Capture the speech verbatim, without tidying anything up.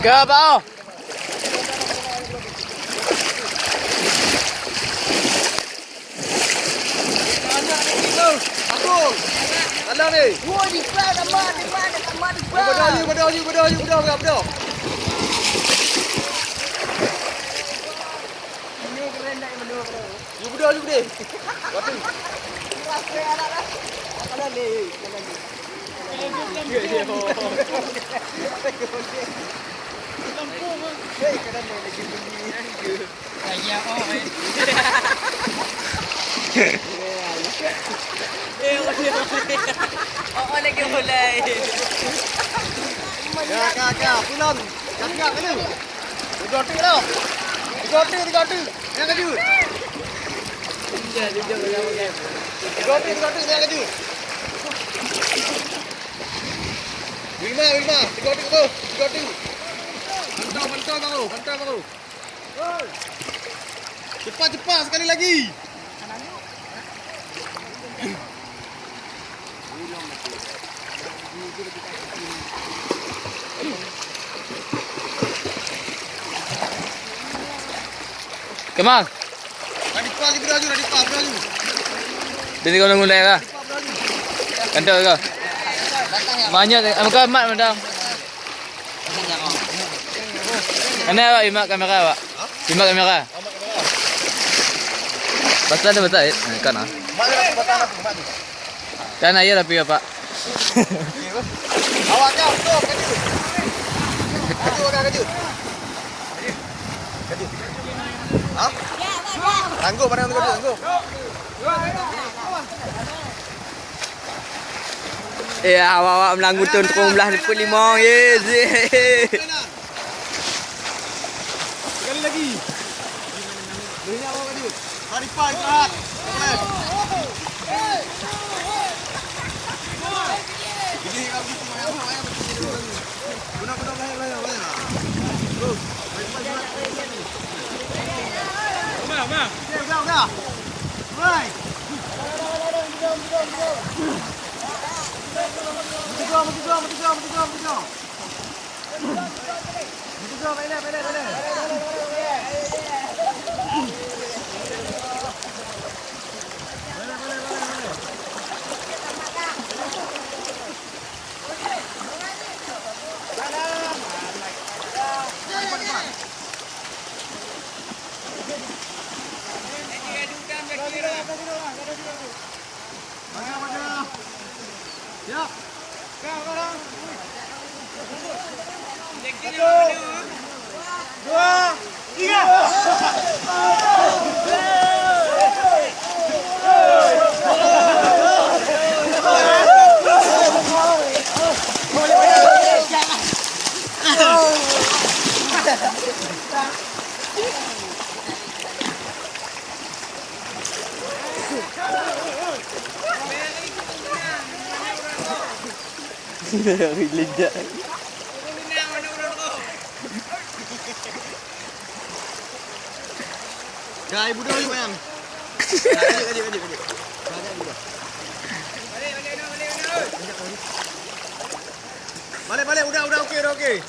Keu apa? Aduh. Alah ni. Woi, di plan, aman, di plan, aman, di plan. Bedoh, bedoh, bedoh, bedoh, bedoh, bedoh. Ini keren, nak, bedoh, bedoh. Yuk, beudôh, yuk, beudôh. Waduh. Rasa anak dah. Kanan ni, kanan ni. Hei, kanan ni lagi bunyi. Ayah, oh, eh. Eh, oh, oh, lagi mulai. Ya, ya, ya, pulang. Cakap dulu. Tiga tik dah. Tiga tik, tiga tik. Yang kejut. Tiga tik, tiga tik, yang kejut. Wilma, Wilma. Tiga tik tu. Tiga tik. Pantau, pantau baru. Pantau baru. Cepat, cepat. Sekali lagi. Kemal. Radit Pal, Radit Pal, Radit Pal. Dia tengok ngulai lah. Kantor ke? Banyak, eh, bukan mat, madam. Mana awak imak kamera, awak? Imak kamera. Pasal ada betul, eh? Kan, ah. Kan air tapi apa? Awak jauh, jauh, kejut. Kejut, dah kejut. Kejut. Ha? Tangguh, barang tu kejut, tangguh. Eh, awak-awak meulanggu thôn tujuh belas peuet limong, ye, zi. Sekali lagi. Lheuh nyan awak ka jeuet. Tarifah istirahat. Boleh. Jadi, kalau gitu, mayang, mayang, guna, guna, layang, layang, layang. Terus. Tarifah istirahat. Udah, udah. Mulai. Maju, maju, maju, maju, maju. Satu, dua, tiga. Rilek dah. Dah, ibu dah, ibu yang. Dah, lanjut, lanjut, lanjut, lanjut. Dah, lanjut, ibu dah. Balik, balik, udah, udah, okey, udah, okey.